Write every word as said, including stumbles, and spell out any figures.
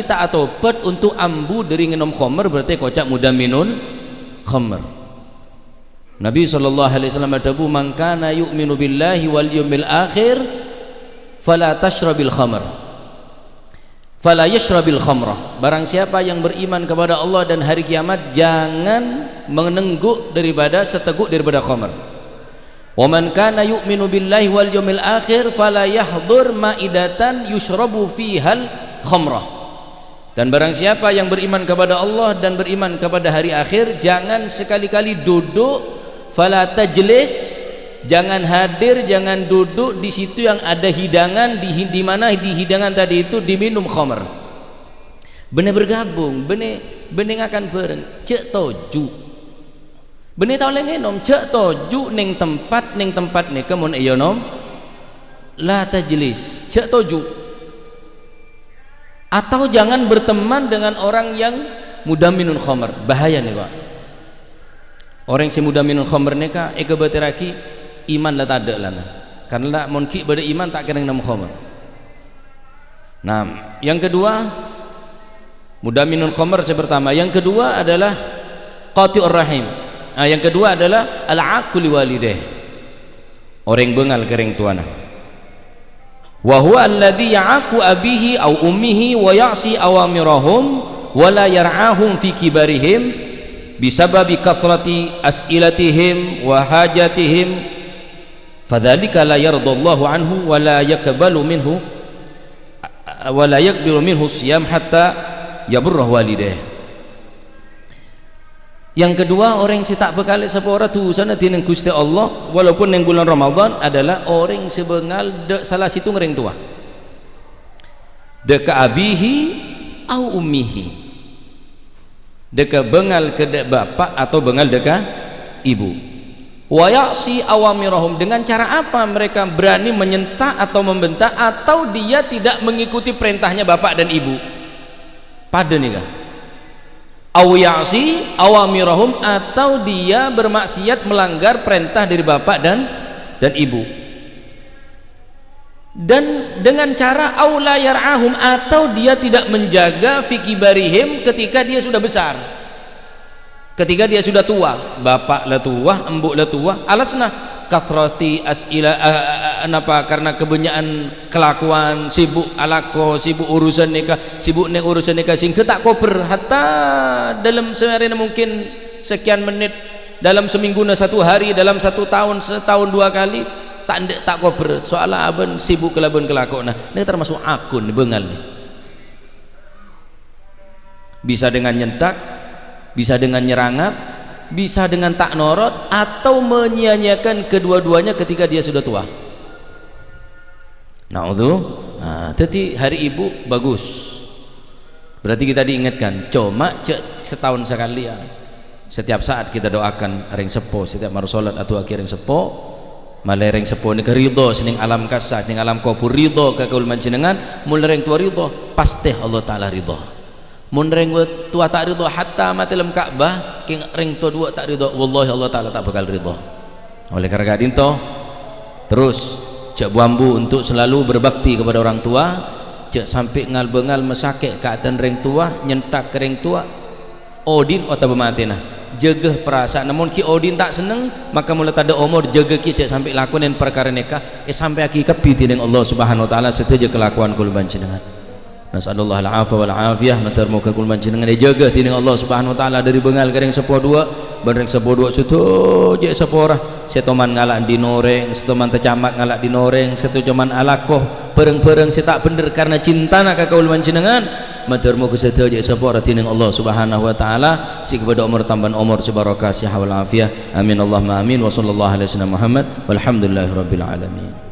ta' atobhât untuk ambu dhâri ngènom khamar, berarti koca' mudminul khamar. Nabi sallallahu alaihi wasallam adhâbu, "Man kana yu'minu billahi wal yaumil akhir, fala tashrabil khamar. Fala yashrabil khamra." Barang siapa yang beriman kepada Allah dan hari kiamat, jangan menengguk daripada, seteguk daripada khamar. "Wa man kana yu'minu billahi wal yaumil akhir, fala yahdur ma'idatan yushrabu fihal khamra." Dan barang siapa yang beriman kepada Allah dan beriman kepada hari akhir, jangan sekali-kali duduk, fala tajlis, jangan hadir, jangan duduk di situ yang ada hidangan, di hi-, di mana di hidangan tadi itu diminum khamar. Bânnè bergabung, bânnè, bânnè ngakan bareng, jhâ' toju'. Bânnè ta' ollè ngènom, jhâ' toju' neng tempat, neng tempat nèka mon èyènom, la tajlis, jhâ' toju'. Atau jangan berteman dengan orang yang mudminun khamar. Bahaya nèka, Pak. Orèng sè mudminun khamar nèka èkabâtèrraghi iman la tadâ' lana. Karna mon ghi' bâdâ iman ta' kèra ngènom khamar. Nah, yang kedua, mudminun khamar sè pertama. Yang kedua adalah qati'ur rahim. Nah, yang kedua adalah al-'aqqu liwalidayh. Orèng bângal ka rèng towana. "Wa huwa alladzi ya'aqqu abihi aw ummihi wa ya'si awamirahum wa la yar'ahum fi kibarihim bisababi kathrati as'ilatihim wa hajatihim. Fadzalika la yardallahu anhu wa la yaqbalu minhu, wa la yaqbalu minhu siyam hatta yaburra walidayh." Yang kedua, orèng sè ta' bhâkal èsapora dhusana dhinèng Ghustè Allah, walaupun neng bulân Ramadan, adalah orèng sè bângal dâ' sala sèttong rèng towa. Dâ' ka abihi au ummihi. Dâ' ka bângal ka dâ' bapa' atau bângal dâ' ka ibu. "Wa ya'si awamirahum." Dengan cara apa mereka berani menyentak atau membentak atau dia tidak mengikuti perintahnya bapak dan ibu? Padâ nèka. "Au ya'si awamirahum," atau dia bermaksiat, melanggar perintah dari bapak dan, dan ibu. Dan dengan cara "au la yar'ahum," atau dia tidak menjaga fi kibarihim ketika dia sudah besar. Ketika dia sudah tua, bapa' la towa, embu' la towa, alasna kathrati as'ila-, a-, a-, a-, napa, karena kebanyakan kelakuan, sibuk alako, sibuk urusan nèka, sibuk neng urusan nèka, sehingga ta' kobâr. Hatta dalam sehari mungkin sekian menit, dalam semingguna satu hari, dalam satu tahun, setahun dua kali, ta' endâ' ta' kobâr. Soalla abâ' sibuk kalabân kalakowanna. Nèka termasuk akun, bângal nèka. Bisa dengan nyentak, bisa dengan nyerangap, bisa dengan tak norot, atau menyia-nyiakan kedua-duanya ketika dia sudah tua. Naudzu-, nah, jadi hari ibu bagus. Berarti kita diingatkan, cuma jhâ' setahun sekali ya. Setiap saat kita doakan rèng seppo, setiap maro salat adu'aaghi rèng seppo, malè rèng seppo nèka ridho, sè neng alam kasar, neng alam kobhur ridho ka kaulâ panjhennengan, mon rèng towa ridho, pastè Allah Ta'ala ridho. Mon rèng towa ta' ridho, hatta matè lem Ka'bah, kèng rèng towa duwâ' ta' ridho, wallahi Allah Ta'ala ta' bhâkal ridho. Oleh karena ka'dinto, terros, jhâ' bu-ambu untuk selalu berbakti kepada orang tua, jhâ' sampè' ngal-bângal masakè' ka atèna rèng towa, nyentak ka rèng towa, odi'na otabâ matèna. Jâgâ parasa'anna, mon ghi' odi'na ta' senneng, maka mon la tadâ' omor, jâgâ ghi' jhâ' sampè' lakonè parkara nèka, èsampèyaghi kabbhi dhinèng Allah Subhanahu wa Ta'ala sadhâjâ kalakowan kaulâ panjhennengan. Nas'alullah al-'afwa wal 'afiyah, mator moghâ kaulâ panjhennengan èjâgâ dhinèng Allah Subhanahu wa Ta'ala dâri bângal ka rèng seppo duwâ', bân rèng seppo duwâ' sadhâjâ èsapora. Sè toman ngala' dhin orèng, sè toman tacamat ngala' dhin orèng, sè toman alako bhârâng-bhârâng sè ta' bhender karna cintana ka kaulâ panjhennengan, mator moghâ sadhâjâ èsapora dhinèng Allah Subhanahu wa Ta'ala, sè èkabâdâ omor tambâna omor sè barokah, sihah wal 'afiyah. Amin, Allahumma amin. Wa sallallahu ala sayyidina Muhammad, walhamdulillahi rabbil alamin.